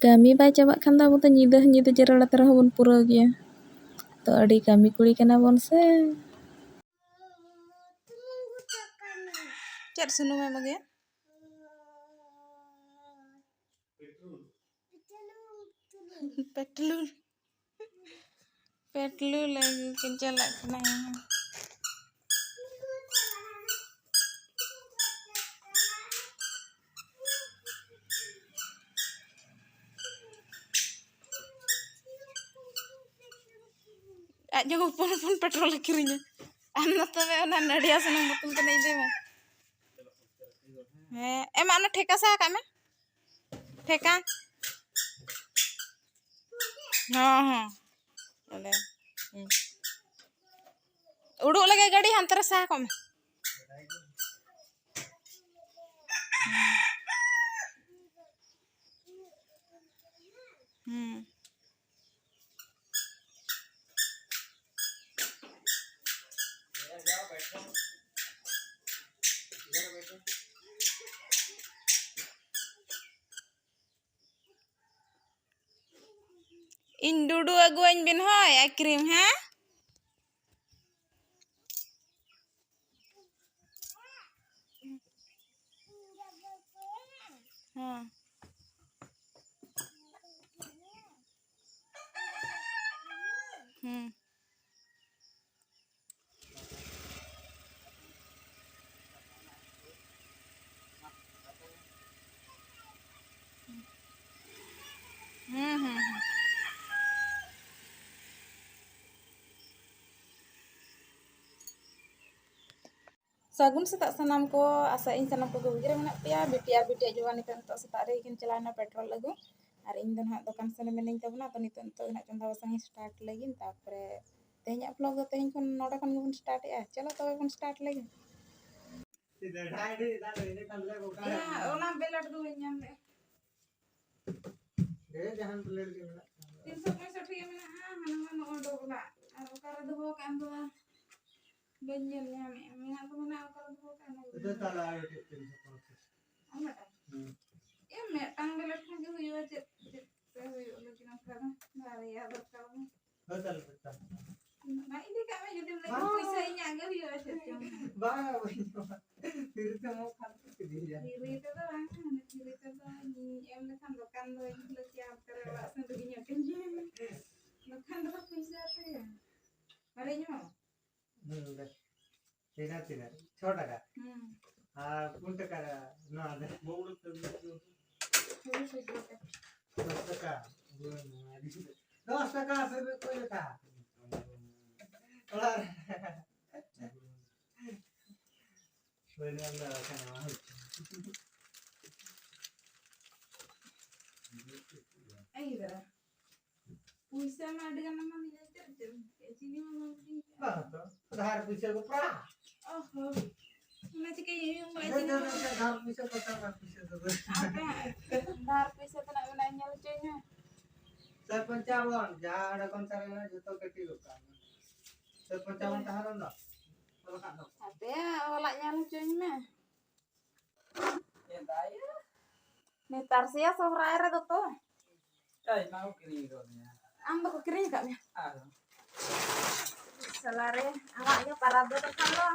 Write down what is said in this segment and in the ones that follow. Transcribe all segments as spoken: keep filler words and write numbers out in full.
ᱠᱟᱹᱢᱤ ᱵᱟᱭ ᱪᱟᱵᱟᱜ ᱠᱷᱟᱱ ᱫᱚ ᱟᱵᱚ ᱫᱚ ᱧᱤᱫᱟᱹ ᱦᱚᱸ ᱧᱤᱫᱟᱹ ᱡᱮᱨᱮᱲ ᱟᱛᱮ ᱨᱮᱦᱚᱸ ᱵᱚᱱ ᱯᱩᱨᱟᱹᱣ ᱜᱮᱭᱟ᱾ ᱛᱚ ᱟᱹᱰᱤ ᱠᱟᱹᱢᱤ ᱠᱩᱲᱤ ᱠᱟᱱᱟ ᱵᱚᱱ ᱥᱮ᱾ ᱪᱮᱫ ᱥᱩᱱᱩᱢ ᱮᱢ ᱟᱹᱜᱩᱭᱟ? ᱯᱮᱴᱨᱳᱞ᱾ ᱯᱮᱴᱨᱳᱞ ᱟᱹᱜᱩ ᱠᱤᱱ ᱪᱟᱞᱟᱜ ᱠᱟᱱᱟ᱾ ᱟᱡ ᱦᱚᱸ ᱦᱚᱯᱚᱱ ᱦᱚᱯᱚᱱ ᱯᱮᱴᱨᱳᱞ ᱮ ᱠᱤᱨᱤᱧᱟ᱾ ᱟᱢ ᱫᱚ ᱛᱚᱵᱮ ᱚᱱᱟ ᱱᱟᱹᱲᱤᱭᱟ ᱥᱩᱱᱩᱢ ᱵᱳᱛᱚᱞ ᱛᱟᱱᱟᱜ ᱤᱫᱤ ᱢᱮ᱾ ᱦᱮᱸ, ᱮᱢᱟ ᱚᱱᱟ ᱴᱷᱮᱠᱟ ᱥᱟᱦᱟ ᱠᱟᱜ ᱢᱮ᱾ ᱴᱷᱮᱠᱟ᱾ ᱦᱚᱸ, ᱦᱚᱸ᱾ ᱚᱸᱰᱮ᱾ ᱦᱩᱸ᱾ ᱩᱰᱩᱠ ᱞᱟᱹᱜᱤᱫ ᱜᱟᱹᱰᱤ ᱦᱟᱱᱛᱮ ᱨᱮ ᱥᱟᱦᱟ ᱠᱚᱜ ᱢᱮ᱾ ᱦᱩᱸ᱾ ᱤᱧ ᱰᱩᱰᱩ ᱟᱹᱜᱩᱣᱟᱹᱧ ᱵᱤᱱ ᱦᱳᱭ, ᱟᱭᱥᱠᱨᱤᱢ, ᱦᱮᱸ? ᱦᱮᱸ᱾ ᱦᱩᱸ᱾ ᱦᱩᱸ, ᱦᱩᱸ, ᱦᱩᱸ᱾ ᱥᱟᱹᱜᱩᱱ ᱥᱮᱛᱟᱜ ᱥᱟᱱᱟᱢ ᱠᱚ, ᱟᱥᱟᱭᱟᱹᱧ ᱥᱟᱱᱟᱢ ᱠᱚᱜᱮ ᱵᱩᱜᱤ ᱨᱮ ᱢᱮᱱᱟᱜ ᱯᱮᱭᱟ᱾ ᱵᱤᱴᱤ ᱟᱨ ᱵᱤᱴᱤᱭᱟᱜ ᱡᱚᱣᱟ ᱱᱤᱛᱚᱜ, ᱱᱤᱛᱚᱜ ᱥᱮᱛᱟᱜ ᱨᱮ ᱠᱤᱱ ᱪᱟᱞᱟᱣ ᱮᱱᱟ ᱯᱮᱴᱨᱳᱞ ᱟᱹᱜᱩ, ᱟᱨ ᱤᱧ ᱫᱚ ᱱᱟᱦᱟᱜ ᱫᱚᱠᱟᱱ ᱥᱮᱱ ᱨᱮ ᱢᱤᱱᱟᱹᱧ ᱛᱟᱵᱚᱱᱟ᱾ ᱛᱚ ᱱᱤᱛᱚᱜ, ᱱᱤᱛᱚᱜ ᱜᱮ ᱱᱟᱦᱟᱜ ᱪᱚᱸᱫᱟ ᱵᱟᱥᱟᱝ ᱤᱧ start ᱞᱟᱹᱜᱤᱫ, ᱛᱟᱨᱯᱚᱨᱮ ᱛᱮᱦᱮᱧᱟᱜ vlog ᱫᱚ ᱛᱮᱦᱮᱧ ᱠᱷᱚᱱ ᱱᱚᱰᱮ ᱠᱷᱚᱱ ᱜᱮᱵᱚᱱ start ᱮᱜᱼᱟ᱾ ᱪᱚᱞᱚ ᱛᱚᱵᱮ ᱵᱚᱱ start ᱞᱮᱜᱮ᱾ ᱮᱭᱟ, ᱚᱱᱟ ᱵᱮᱞᱴ ᱫᱚ ᱵᱟᱹᱧ ᱧᱟᱢ ᱞᱮᱜᱼᱟ᱾ ᱡᱟᱦᱟᱱ ᱵᱮᱞᱴ ᱜᱮ ᱢᱮᱱᱟᱜ ᱛᱟᱢᱟ᱾ ᱛᱤᱱᱥᱚ ᱯᱚᱸᱭᱥᱚᱴᱴᱤ ᱜᱮ ᱢᱮᱱᱟᱜᱼᱟ, ᱦᱟᱱᱟ ᱢᱟ ᱱᱚᱜᱼᱚᱭ ᱰᱚᱜᱽ ᱞᱟᱜ᱾ ᱟᱨ ᱚᱠᱟᱨᱮ ᱫᱚᱦᱚ ᱠᱟᱜ ᱟᱢ ᱫᱚ? ᱵᱟᱹᱧ ᱧᱮᱞ ᱧᱟᱢᱮᱜᱼᱟ᱾ ᱢᱮᱱᱟᱜ ᱫᱚ ᱢᱮᱱᱟᱜᱼᱟ, ᱚᱠᱟᱨᱮ ᱫᱚᱦᱚ ᱠᱟᱜ ᱟᱢ? ᱤᱫᱤ ᱛᱟᱦᱞᱮ ᱟᱨ ᱢᱤᱫᱴᱮᱡ ᱛᱤᱱᱥᱚ ᱯᱚᱸᱭᱥᱚᱴᱴᱤ᱾ ᱟᱨ ᱢᱤᱫᱴᱟᱝ? ᱦᱩᱸ᱾ ᱮ, ᱢᱤᱫᱴᱟᱝ ᱵᱮᱞᱴ ᱠᱷᱟᱱ ᱜᱮ ᱦᱩᱭᱩᱜᱼᱟ, ᱪᱮᱫ, ᱪᱮᱫ ᱢᱟ ᱤᱫᱤ ᱠᱟᱜ ᱢᱮ, ᱡᱩᱫᱤᱢ ᱞᱟᱹᱭ ᱠᱷᱟᱱ ᱯᱩᱭᱥᱟᱹ ᱤᱧᱟᱹᱜ ᱜᱮ ᱦᱩᱭᱩᱜᱼᱟ, ᱪᱮᱫ ᱪᱚᱝ᱾ ᱵᱟᱝ, ᱵᱟᱹᱧ ᱡᱚᱢᱟ᱾ ᱯᱷᱤᱨᱤ ᱛᱮ ᱮᱢᱚᱜ ᱠᱷᱟᱱ ᱫᱚ ᱤᱫᱤᱭᱟ᱾ ᱯᱷᱤᱨᱤ ᱛᱮᱫᱚ ᱵᱟᱝ, ᱢᱟᱱᱮ ᱯᱷᱤᱨᱤ ᱛᱮᱫᱚ ᱤᱧ ᱮᱢ ᱞᱮᱠᱷᱟᱱ ᱫᱚᱠᱟᱱ ᱫᱚ ᱤᱧ ᱠᱷᱩᱞᱟᱹᱣ ᱠᱮᱭᱟ, ᱚᱱᱛᱮ ᱨᱮ ᱚᱲᱟᱜ ᱥᱮᱱ ᱨᱮᱜᱮᱧ ᱟᱹᱠᱷᱨᱤᱧ ᱠᱮᱭᱟ᱾ ᱫᱚᱠᱟᱱ ᱫᱚ ᱯᱩᱭᱥᱟᱹ ᱛᱮ᱾ ᱟᱨ ᱤᱧ ᱦᱚᱸ᱾ ᱦᱩᱸ, ᱵᱮᱥ᱾ ᱛᱤᱱᱟᱹᱜ, ᱛᱤᱱᱟᱹᱜ? ᱪᱷᱚ ᱴᱟᱠᱟ? ᱦᱩᱸ᱾ ᱟᱨ ᱯᱩᱱ ᱴᱟᱠᱟ ᱱᱚᱣᱟ ᱫᱚ? ᱦᱩᱲᱩ ᱥᱩᱡᱽ ᱠᱟᱛᱮ᱾ ᱫᱚᱥ ᱴᱟᱠᱟ? ᱫᱚᱥ ᱴᱟᱠᱟ, ᱯᱮ ᱯᱮ ᱠᱚᱭ ᱞᱮᱠᱟ᱾ ᱚᱲᱟᱜ ᱨᱮ᱾ ᱦᱳᱭ, ᱱᱚᱣᱟ ᱫᱚ ᱵᱟᱠᱷᱟᱱ ᱱᱚᱣᱟ ᱦᱩᱭᱩᱜ ᱠᱟᱱᱟ᱾ ᱟᱭ ᱜᱤᱫᱽᱨᱟᱹ᱾ ᱯᱩᱭᱥᱟᱹ ᱢᱟ ᱟᱹᱰᱤ ᱜᱟᱱ ᱮᱢᱟᱢ ᱤᱧᱟ, ᱪᱮᱫ ᱪᱮᱫ? ᱪᱮᱫ ᱪᱤᱱᱤ ᱢᱟ ᱵᱟᱢ ᱤᱫᱤ ᱠᱟᱜᱼᱟ᱾ ᱵᱟᱝ ᱛᱚ, ᱫᱷᱟᱨ ᱯᱩᱭᱥᱟᱹ ᱠᱚ ᱯᱟᱲᱟᱜᱼᱟ᱾ ᱚ ᱦᱚᱸ᱾ ᱚᱱᱟ ᱪᱤᱠᱟᱹ ᱤᱧ ᱩᱭᱩᱝ ᱵᱟᱲᱟᱭ ᱫᱮ, ᱫᱮ, ᱛᱤᱧᱟ? ᱫᱮ, ᱫᱮ, ᱫᱷᱟᱨ ᱯᱩᱭᱥᱟᱹ ᱠᱚ, ᱫᱷᱟᱨ ᱯᱩᱭᱥᱟᱹ ᱠᱚ᱾ ᱟᱯᱮ ᱫᱷᱟᱨ ᱯᱩᱭᱥᱟᱹ ᱛᱤᱱᱟᱹᱜ ᱢᱮᱱᱟᱜᱼᱟ, ᱧᱮᱞ ᱦᱚᱪᱚᱧ ᱢᱮ᱾ ᱥᱟᱨ ᱯᱚᱧᱪᱟᱵᱚᱱ, ᱡᱟᱦᱟᱸ ᱚᱸᱰᱮ ᱠᱷᱚᱱ ᱥᱟᱨ ᱢᱮᱱᱟᱜᱼᱟ, ᱡᱚᱛᱚ ᱠᱟᱹᱴᱤᱡ ᱫᱚᱨᱠᱟᱨ᱾ ᱥᱟᱨ ᱯᱚᱧᱪᱟᱵᱚᱱ ᱛᱟᱦᱮᱸ ᱞᱮᱱ ᱫᱚ᱾ ᱚᱞ ᱠᱟᱜ ᱫᱚ᱾ ᱟᱯᱮ ᱚᱞᱟᱜ ᱧᱮᱞ ᱦᱚᱪᱚᱧ ᱢᱮ᱾ ᱱᱮᱛᱟᱨ ᱥᱮᱭᱟ ᱥᱚᱦᱨᱟᱭ ᱨᱮᱫᱚ ᱛᱚ᱾ ᱮᱭ, ᱢᱟ ᱠᱚ ᱠᱤᱨᱤᱧ ᱟᱠᱟᱫ ᱢᱮᱭᱟ᱾ ᱟᱢ ᱫᱚᱠᱚ ᱠᱤᱨᱤᱧ ᱟᱠᱟᱫ ᱢᱮᱭᱟ? ᱟᱨ? ᱥᱟᱞᱟ ᱨᱮ, ᱟᱢᱟᱜ ᱜᱮ ᱯᱟᱨᱟᱵᱽ ᱫᱚ ᱛᱚᱠᱷᱚᱱ ᱫᱚ᱾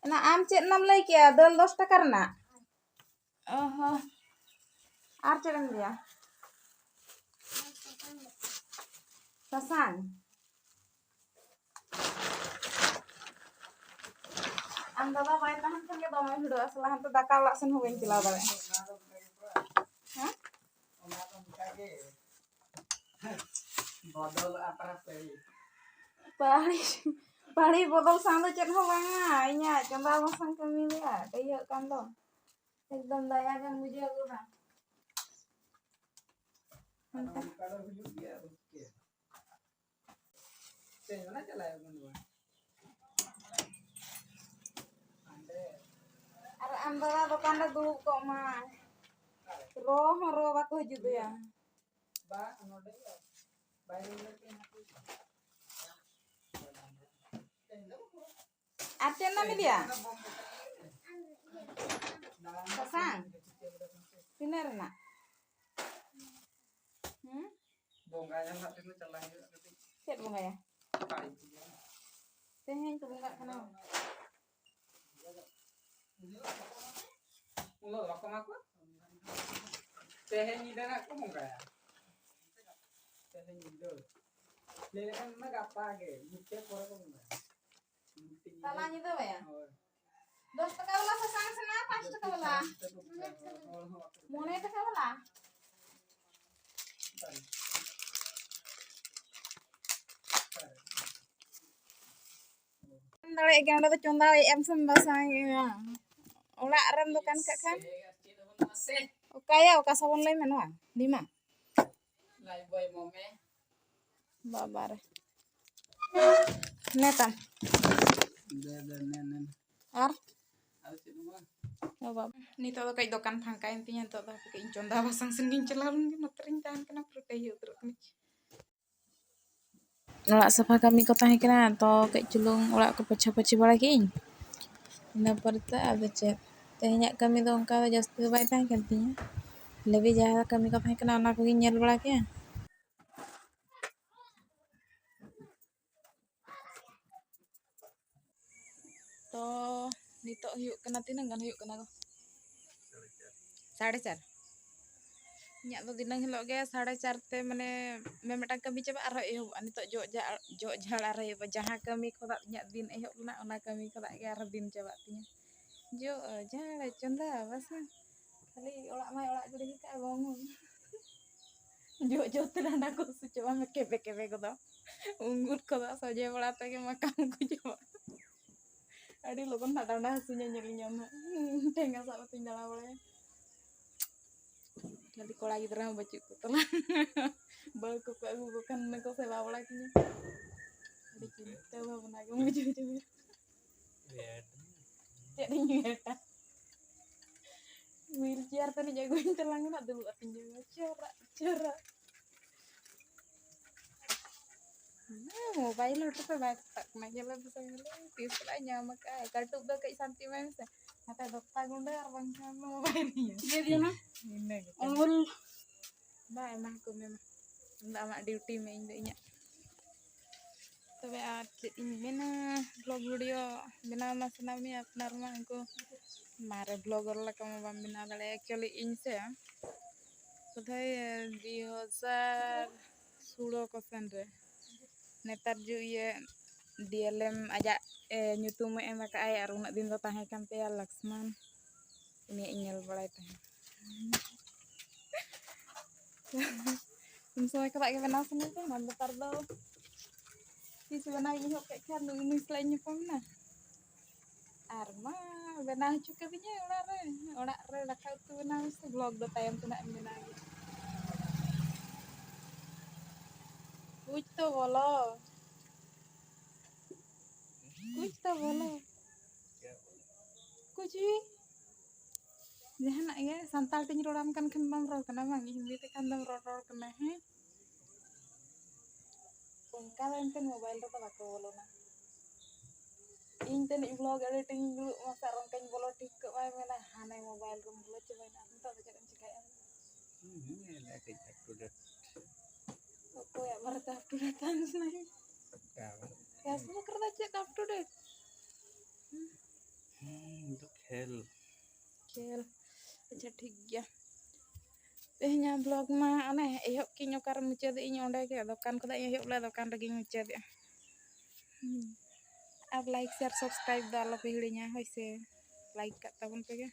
ᱚᱱᱟ ᱟᱢ ᱪᱮᱫ ᱨᱮᱱᱟᱜ ᱮᱢ ᱞᱟᱹᱭ ᱠᱮᱜᱼᱟ? ᱫᱟᱹᱞ ᱫᱚᱥ ᱴᱟᱠᱟ ᱨᱮᱱᱟᱜ? ᱚ ᱦᱚᱸ᱾ ᱟᱨ ᱪᱮᱫ ᱮᱢ ᱞᱟᱹᱭᱟ? ᱥᱟᱥᱟᱝ? ᱟᱢ ᱫᱟᱫᱟ ᱵᱟᱭ ᱛᱟᱦᱮᱱ ᱠᱷᱟᱱ ᱜᱮ ᱫᱚᱢᱮ ᱵᱷᱤᱲᱚᱜᱼᱟ, ᱥᱟᱞᱟ ᱦᱟᱱᱛᱮ ᱫᱟᱠᱟ ᱚᱲᱟᱜ ᱥᱮᱱ ᱦᱚᱸ ᱵᱟᱹᱧ ᱪᱟᱞᱟᱣ ᱫᱟᱲᱮᱭᱟᱜᱼᱟ᱾ ᱦᱮᱸ? ᱵᱚᱫᱚᱞᱚᱜᱼᱟ ᱯᱟᱲᱦᱟᱜ ᱥᱟᱹᱦᱤ᱾ ᱯᱟᱹᱲᱤ, ᱯᱟᱹᱲᱤ ᱵᱚᱫᱚᱞ ᱥᱟᱶ ᱫᱚ ᱪᱮᱫ ᱦᱚᱸ ᱵᱟᱝᱟ, ᱤᱧᱟᱹᱜ ᱪᱚᱸᱫᱟ ᱵᱟᱥᱟᱝ ᱠᱟᱹᱢᱤ ᱨᱮᱭᱟᱜ ᱰᱟᱹᱭᱦᱟᱹᱜ ᱠᱟᱱ ᱫᱚ᱾ ᱮᱠᱫᱚᱢ ᱫᱟᱭᱟ ᱜᱮᱢ ᱵᱩᱡᱷᱟᱹᱣ ᱜᱚᱫᱟ᱾ ᱚᱱᱠᱟ᱾ ᱚᱱᱠᱟ ᱫᱚ ᱦᱩᱭᱩᱜ ᱜᱮᱭᱟ, ᱟᱫᱚ ᱪᱤᱠᱟᱹᱭᱟ? ᱪᱮᱫ ᱚᱱᱟ ᱪᱟᱞᱟᱜ ᱠᱟᱱ ᱫᱚ ᱵᱟᱝ? ᱟᱨ ᱟᱢ ᱫᱟᱫᱟ ᱫᱚᱠᱟᱱ ᱨᱮ ᱫᱩᱲᱩᱵ ᱠᱚᱜ ᱢᱟ᱾ ᱨᱚ ᱦᱚᱸ ᱨᱚ ᱵᱟᱠᱚ ᱦᱤᱡᱩᱜ ᱫᱚᱭᱟ᱾ ᱵᱟᱝ, ᱱᱚᱰᱮ ᱜᱮ᱾ ᱵᱟᱭᱨᱮ ᱨᱮ ᱛᱤᱸᱜᱩ ᱠᱚᱜ ᱢᱟ᱾ ᱟᱨ ᱪᱮᱫ ᱨᱮᱱᱟᱜ ᱮᱢ ᱤᱫᱤᱭᱟ? ᱥᱟᱥᱟᱝ? ᱛᱤᱱᱟᱹᱜ ᱨᱮᱱᱟᱜ? ᱦᱩᱸ? ᱵᱚᱸᱜᱟ ᱧᱮᱞ ᱦᱟᱸᱜ ᱛᱮᱦᱮᱧ ᱫᱚ ᱪᱟᱞᱟᱜ ᱦᱩᱭᱩᱜᱼᱟ ᱠᱟᱹᱴᱤᱡ᱾ ᱪᱮᱫ ᱵᱚᱸᱜᱟᱭᱟ? ᱠᱟᱹᱲᱤ ᱯᱩᱡᱟᱹ᱾ ᱛᱮᱦᱮᱧ ᱠᱚ ᱵᱚᱸᱜᱟᱜ ᱠᱟᱱᱟ᱾ ᱩᱱᱟᱹᱜ ᱫᱚ ᱵᱟᱠᱚ ᱮᱢᱟ ᱠᱚᱣᱟ᱾ ᱛᱮᱦᱮᱧ ᱧᱤᱫᱟᱹ ᱦᱟᱸᱜ ᱠᱚ ᱵᱚᱸᱜᱟᱭᱟ᱾ ᱛᱮᱦᱮᱧ ᱧᱤᱫᱟᱹ᱾ ᱞᱟᱹᱭ ᱞᱮᱠᱷᱟᱱ ᱢᱟ ᱜᱟᱯᱟ ᱜᱮ, ᱢᱤᱫᱴᱮᱡ ᱯᱚᱨᱮ ᱠᱚ ᱵᱚᱸᱜᱟᱭᱟ᱾ ᱛᱟᱞᱟ ᱧᱤᱫᱟᱹ ᱵᱟᱭᱟ? ᱦᱳᱭ᱾ ᱫᱚᱥ ᱴᱟᱠᱟ ᱵᱟᱞᱟ ᱥᱟᱥᱟᱝ ᱥᱟᱱᱟ, ᱯᱟᱸᱪ ᱴᱟᱠᱟ ᱵᱟᱞᱟ᱾ ᱦᱚᱲ ᱦᱚᱸ ᱵᱟᱠᱚ ᱢᱚᱬᱮ ᱴᱟᱠᱟ ᱵᱟᱞᱟ᱾ ᱫᱟᱲᱮᱭᱟᱜ ᱜᱮᱭᱟ, ᱚᱸᱰᱮ ᱫᱚ ᱪᱚᱸᱫᱟᱭᱮᱫ ᱟᱢ ᱥᱮᱢ ᱵᱟᱥᱟᱝ ᱮᱫᱼᱟ? ᱚᱲᱟᱜ ᱨᱮᱢ ᱫᱚᱠᱟᱱ ᱠᱟᱜ ᱠᱷᱟᱱ᱾ ᱚᱠᱟᱭᱟ, ᱚᱠᱟ ᱥᱟᱵᱚᱱ ᱞᱟᱹᱭ ᱢᱮ ᱱᱚᱣᱟ? ᱵᱷᱤᱢᱟ? ᱞᱟᱭᱤᱯᱷᱵᱚᱭ ᱮᱢᱚᱜ ᱢᱮ᱾ ᱵᱟᱵᱟᱨᱮ᱾ ᱱᱮᱛᱟᱢ᱾ ᱫᱮ, ᱫᱮ, ᱱᱮ, ᱱᱮ᱾ ᱟᱨ? ᱟᱫᱚ ᱪᱮᱫ ᱦᱚᱸ ᱵᱟᱝ᱾ ᱚ ᱵᱟᱵᱟ᱾ ᱱᱤᱛᱚᱜ ᱫᱚ ᱠᱟᱹᱡ ᱫᱚᱠᱟᱱ ᱯᱷᱟᱸᱠᱟᱭᱮᱱ ᱛᱤᱧᱟ, ᱱᱤᱛᱚᱜ ᱫᱚ ᱦᱟᱯᱮ ᱠᱟᱹᱡ ᱤᱧ ᱪᱚᱸᱫᱟ ᱵᱟᱥᱟᱝ ᱥᱮᱱ ᱜᱤᱧ ᱪᱟᱞᱟᱣ ᱞᱮᱱ ᱜᱮ, ᱱᱚᱛᱮ ᱨᱤᱧ ᱛᱟᱦᱮᱱ ᱠᱟᱱᱟ, ᱯᱩᱨᱟᱹ ᱴᱟᱹᱦᱤ ᱩᱛᱟᱹᱨᱚᱜ ᱠᱟᱹᱱᱟᱹᱧ᱾ ᱚᱲᱟᱜ ᱥᱟᱯᱷᱟ ᱠᱟᱹᱢᱤ ᱠᱚ ᱛᱟᱦᱮᱸ ᱠᱟᱱᱟ, ᱛᱚ ᱠᱟᱹᱡ ᱪᱩᱞᱩᱝ ᱚᱲᱟᱜ ᱠᱚ ᱯᱳᱪᱷᱟ ᱯᱳᱪᱷᱤ ᱵᱟᱲᱟ ᱠᱮᱫᱟᱹᱧ᱾ ᱤᱱᱟᱹ ᱯᱚᱨᱮ ᱛᱮ ᱟᱫᱚ ᱪᱮᱫ, ᱛᱮᱦᱮᱧᱟᱜ ᱠᱟᱹᱢᱤ ᱫᱚ ᱚᱱᱠᱟ ᱫᱚ ᱡᱟᱹᱥᱛᱤ ᱫᱚ ᱵᱟᱭ ᱛᱟᱦᱮᱸ ᱠᱟᱱ ᱛᱤᱧᱟᱹ᱾ ᱞᱮᱵᱤ ᱡᱟᱦᱟᱸ ᱠᱟᱹᱢᱤ ᱠᱚ ᱛᱟᱦᱮᱸ ᱠᱟᱱᱟ, ᱚᱱᱟ ᱠᱚᱜᱤᱧ ᱧᱮᱞ ᱵᱟᱲᱟ ᱠᱮᱫᱟ᱾ ᱛᱚ ᱱᱤᱛᱚᱜ ᱦᱩᱭᱩᱜ ᱠᱟᱱᱟ, ᱛᱤᱱᱟᱹᱜ ᱜᱟᱱ ᱦᱩᱭᱩᱜ ᱠᱟᱱᱟ ᱜᱚ? ᱥᱟᱲᱮ ᱪᱟᱨ᱾ ᱤᱧᱟᱹᱜ ᱫᱚ ᱫᱤᱱᱟᱹᱢ ᱦᱤᱞᱳᱜ ᱜᱮ ᱥᱟᱲᱮ ᱪᱟᱨ ᱛᱮ, ᱢᱟᱱᱮ, ᱢᱤᱫᱴᱟᱝ ᱠᱟᱹᱢᱤ ᱪᱟᱵᱟᱜ, ᱟᱨᱦᱚᱸ ᱮᱦᱚᱵᱚᱜᱼᱟ᱾ ᱱᱤᱛᱚᱜ ᱡᱚᱜ ᱡᱷᱟᱲ, ᱡᱚᱜ ᱡᱷᱟᱲ ᱟᱨᱦᱚᱸ ᱮᱦᱚᱵᱚᱜᱼᱟ᱾ ᱡᱟᱦᱟᱸ ᱠᱟᱹᱢᱤ ᱠᱷᱚᱱᱟᱜ ᱤᱧᱟᱹᱜ ᱫᱤᱱ ᱮᱦᱚᱵ ᱞᱮᱱᱟ, ᱚᱱᱟ ᱠᱟᱹᱢᱤ ᱠᱷᱚᱱᱟᱜ ᱜᱮ ᱟᱨᱦᱚᱸ ᱫᱤᱱ ᱪᱟᱵᱟᱜ ᱛᱤᱧᱟᱹ᱾ ᱡᱚᱜ ᱡᱷᱟᱲ, ᱪᱚᱸᱫᱟ ᱵᱟᱥᱟᱝ, ᱠᱷᱟᱹᱞᱤ ᱚᱲᱟᱜ ᱢᱟᱭ ᱚᱲᱟᱜ ᱜᱤᱰᱤ ᱠᱟᱜᱼᱟ ᱵᱟᱝ᱾ ᱡᱚᱜ ᱡᱚᱜ ᱛᱮ ᱰᱟᱸᱰᱟ ᱠᱚ ᱦᱟᱹᱥᱩ ᱪᱟᱵᱟᱜ ᱢᱮ, ᱠᱮᱵᱮ ᱠᱮᱵᱮ ᱜᱚᱫᱚᱜ᱾ ᱩᱸᱜᱩᱨ ᱠᱚᱫᱚ ᱥᱚᱡᱷᱮ ᱵᱟᱲᱟ ᱛᱮᱜᱮ ᱢᱟᱠᱟᱢ ᱠᱚ ᱪᱟᱵᱟᱜ᱾ ᱟᱹᱰᱤ ᱞᱚᱜᱚᱱ ᱱᱟᱜ ᱰᱟᱸᱰᱟ ᱦᱟᱹᱥᱩᱧᱟ, ᱧᱮᱞ ᱧᱟᱢ ᱱᱟᱜ᱾ ᱴᱷᱮᱸᱜᱟ ᱥᱟᱵ ᱠᱟᱛᱮᱧ ᱫᱟᱬᱟ ᱵᱟᱲᱟᱭᱟ᱾ ᱠᱷᱟᱹᱞᱤ ᱠᱚᱲᱟ ᱜᱤᱫᱽᱨᱟᱹ ᱦᱚᱸ ᱵᱟᱹᱪᱩᱜ ᱠᱚ ᱛᱟᱞᱟᱝ᱾ ᱵᱟᱹᱦᱩ ᱠᱚᱠᱚ ᱟᱹᱜᱩ ᱠᱚ ᱠᱷᱟᱱ ᱱᱩᱠᱩ ᱥᱮᱵᱟ ᱵᱟᱲᱟ ᱠᱤᱧᱟ᱾ ᱟᱹᱰᱤ ᱪᱤᱱᱛᱟᱹ ᱵᱷᱟᱵᱽᱱᱟ ᱜᱮᱢ ᱵᱩᱡᱷᱟᱹᱣ ᱦᱚᱪᱚ ᱢᱮᱭᱟ᱾ ᱪᱮᱫ ᱤᱧ ᱩᱭᱦᱟᱹᱨᱟ? ᱦᱩᱭᱤᱞ ᱪᱮᱭᱟᱨ ᱛᱟᱹᱱᱤᱡ ᱟᱹᱜᱩᱧ ᱛᱟᱞᱟᱝ ᱱᱟᱜ, ᱫᱩᱲᱩᱵ ᱟᱹᱛᱤᱧ ᱡᱚᱝᱟ᱾ ᱪᱚᱨᱟ, ᱪᱚᱨᱟ᱾ ᱦᱮᱸ, ᱢᱳᱵᱟᱭᱤᱞ ᱦᱚᱴᱚ ᱯᱮ ᱵᱟᱭ ᱠᱟᱛᱷᱟᱜ ᱠᱟᱱᱟ᱾ ᱧᱮᱞ ᱟᱹᱜᱩ ᱥᱮ ᱧᱮᱞ ᱛᱤᱥ ᱞᱟᱝ ᱧᱟᱢ ᱟᱠᱟᱫᱼᱟ᱾ ᱠᱟᱹᱴᱩᱵ ᱫᱚ ᱠᱟᱹᱡ ᱥᱟᱱᱛᱤ ᱮᱢᱟᱭ ᱢᱮᱥᱮ᱾ ᱱᱟᱛᱮ ᱫᱚᱠᱛᱟ ᱜᱩᱸᱰᱟᱹ ᱟᱨ ᱵᱟᱝᱠᱷᱟᱱ ᱢᱳᱵᱟᱭᱤᱞ ᱤᱭᱟᱹ᱾ ᱤᱱᱟᱹ ᱜᱮ᱾ ᱩᱢᱩᱞ᱾ ᱵᱟ, ᱮᱢᱟ ᱠᱚ ᱢᱮ ᱢᱟ᱾ ᱟᱢ ᱫᱚ ᱟᱢᱟᱜ ᱰᱤᱭᱩᱴᱤ ᱢᱮ, ᱤᱧ ᱫᱚ ᱤᱧᱟᱹᱜ᱾ ᱛᱚᱵᱮ ᱟᱨ ᱪᱮᱫ ᱤᱧ ᱢᱮᱱᱟ, ᱵᱷᱞᱚᱜᱽ ᱵᱷᱤᱰᱤᱭᱳ ᱵᱮᱱᱟᱣ ᱢᱟ ᱥᱟᱱᱟ ᱢᱮᱭᱟ ᱟᱯᱱᱟᱨ ᱢᱟ, ᱩᱱᱠᱩ ᱢᱟᱨᱮ ᱵᱷᱞᱚᱜᱚᱨ ᱞᱮᱠᱟ ᱢᱟ ᱵᱟᱢ ᱵᱮᱱᱟᱣ ᱫᱟᱲᱮᱭᱟᱜᱼᱟ᱾ ᱮᱠᱪᱩᱭᱮᱞᱤ ᱤᱧ ᱥᱮ ᱵᱳᱫᱷᱚᱭ ᱫᱩ ᱦᱟᱡᱟᱨ ᱥᱳᱞᱳ ᱠᱚ ᱥᱮᱱ ᱨᱮ ᱱᱮᱛᱟᱨ ᱡᱩᱜᱽ ᱤᱭᱟᱹ ᱰᱤᱭᱮᱞᱮᱢ ᱟᱡᱟᱜ ᱮ, ᱧᱩᱛᱩᱢᱮ ᱮᱢ ᱟᱠᱟᱫᱼᱟᱭ ᱟᱨ ᱩᱱᱟᱹᱜ ᱫᱤᱱ ᱫᱚ ᱛᱟᱦᱮᱸ ᱠᱟᱱ ᱛᱟᱭᱟ ᱞᱚᱠᱥᱢᱟᱱ, ᱩᱱᱤᱭᱟᱜ ᱤᱧ ᱧᱮᱞ ᱵᱟᱲᱟᱭ ᱛᱟᱦᱮᱸᱫ᱾ ᱩᱱ ᱥᱚᱢᱚᱭ ᱠᱷᱚᱱᱟᱜ ᱜᱮ ᱵᱮᱱᱟᱣ ᱥᱟᱱᱟᱧ ᱠᱟᱱᱟ, ᱱᱮᱛᱟᱨ ᱫᱚ ᱛᱤᱥ ᱵᱮᱱᱟᱣ ᱤᱧ ᱮᱦᱚᱵ ᱠᱮᱫ ᱠᱷᱟᱱ ᱱᱩᱭ ᱱᱩᱭ ᱥᱟᱞᱟᱜ ᱤᱧ ᱧᱟᱯᱟᱢ ᱮᱱᱟ᱾ ᱟᱨ ᱢᱟ ᱵᱮᱱᱟᱣ ᱦᱚᱪᱚ ᱠᱟᱹᱫᱤᱧᱟᱭ ᱚᱲᱟᱜ ᱨᱮ, ᱚᱲᱟᱜ ᱨᱮ ᱫᱟᱠᱟ ᱩᱛᱩ ᱵᱮᱱᱟᱣ ᱢᱮᱥᱮ, ᱵᱷᱞᱚᱜᱽ ᱫᱚ ᱛᱟᱭᱚᱢ ᱛᱮᱱᱟᱜ ᱮᱢ ᱵᱮᱱᱟᱣ ᱜᱮᱭᱟ᱾ ᱠᱩᱪ ᱛᱚ ᱵᱚᱞᱚ, ᱠᱩᱪ ᱛᱚ ᱵᱚᱞᱚ, ᱠᱩᱪ ᱵᱷᱤ᱾ ᱡᱟᱦᱟᱱᱟᱜ ᱜᱮ ᱥᱟᱱᱛᱟᱲ ᱛᱤᱧ ᱨᱚᱲᱟᱢ ᱠᱟᱱ ᱠᱷᱟᱱ ᱵᱟᱢ ᱨᱚᱲ ᱠᱟᱱᱟ ᱵᱟᱝ, ᱦᱤᱱᱫᱤ ᱛᱮᱠᱷᱟᱱ ᱫᱚᱢ ᱨᱚᱲ ᱨᱚᱲ ᱠᱟᱱᱟ, ᱦᱮᱸ? ᱚᱱᱠᱟ ᱫᱚ ᱮᱱᱛᱮ ᱢᱳᱵᱟᱭᱤᱞ ᱨᱮᱫᱚ ᱵᱟᱠᱚ ᱵᱚᱞᱚᱱᱟ᱾ ᱤᱧ ᱛᱟᱹᱱᱤᱡ ᱵᱷᱞᱚᱜᱽ ᱮᱰᱤᱴᱤᱝ ᱤᱧ ᱫᱩᱲᱩᱵ ᱢᱟ ᱥᱮ ᱟᱨ ᱚᱱᱠᱟᱧ ᱵᱚᱞᱚ ᱴᱷᱤᱠ ᱠᱚᱜ ᱢᱟᱭ ᱢᱮᱱᱟ, ᱦᱟᱱᱮ ᱢᱳᱵᱟᱭᱤᱞ ᱨᱮᱢ ᱵᱚᱞᱚ ᱪᱟᱵᱟᱭᱮᱱᱟ, ᱱᱤᱛᱚᱜ ᱫᱚ ᱪᱮᱫ ᱮᱢ ᱪᱤᱠᱟᱹᱭᱟ? ᱦᱩᱸ, ᱦᱩᱸ, ᱧᱮᱞᱟ ᱠᱟᱹᱡ up to date᱾ ᱚᱠᱚᱭᱟᱜ ᱵᱟᱨᱮᱛᱮ up to date ᱛᱟᱦᱮᱱ ᱥᱟᱱᱟᱭᱟ? ᱚᱠᱟ ᱵᱟᱨᱮ? Facebook ᱨᱮᱫᱚ ᱪᱮᱫ up to date? ᱦᱩᱸ, ᱫᱚ ᱠᱷᱮᱞ᱾ ᱠᱷᱮᱞ᱾ ᱟᱪᱪᱷᱟ, ᱴᱷᱤᱠ ᱜᱮᱭᱟ᱾ ᱛᱮᱦᱮᱧᱟᱜ ᱵᱷᱞᱚᱜᱽ ᱢᱟ ᱚᱱᱮ ᱮᱦᱚᱵ ᱠᱤᱧ ᱚᱠᱟᱨᱮ ᱢᱩᱪᱟᱹᱫᱮᱜ ᱤᱧ ᱚᱸᱰᱮ ᱜᱮ, ᱫᱚᱠᱟᱱ ᱠᱷᱚᱱᱟᱜ ᱤᱧ ᱮᱦᱚᱵ ᱞᱮᱫᱟ, ᱫᱚᱠᱟᱱ ᱨᱮᱜᱮᱧ ᱢᱩᱪᱟᱹᱫᱮᱜᱼᱟ᱾ ᱦᱩᱸ᱾ ᱟᱨ like, share, subscribe ᱫᱚ ᱟᱞᱚᱯᱮ ᱦᱤᱲᱤᱧᱟ, ᱦᱳᱭ ᱥᱮ? Like ᱠᱟᱜ ᱛᱟᱵᱚᱱ ᱯᱮᱜᱮ᱾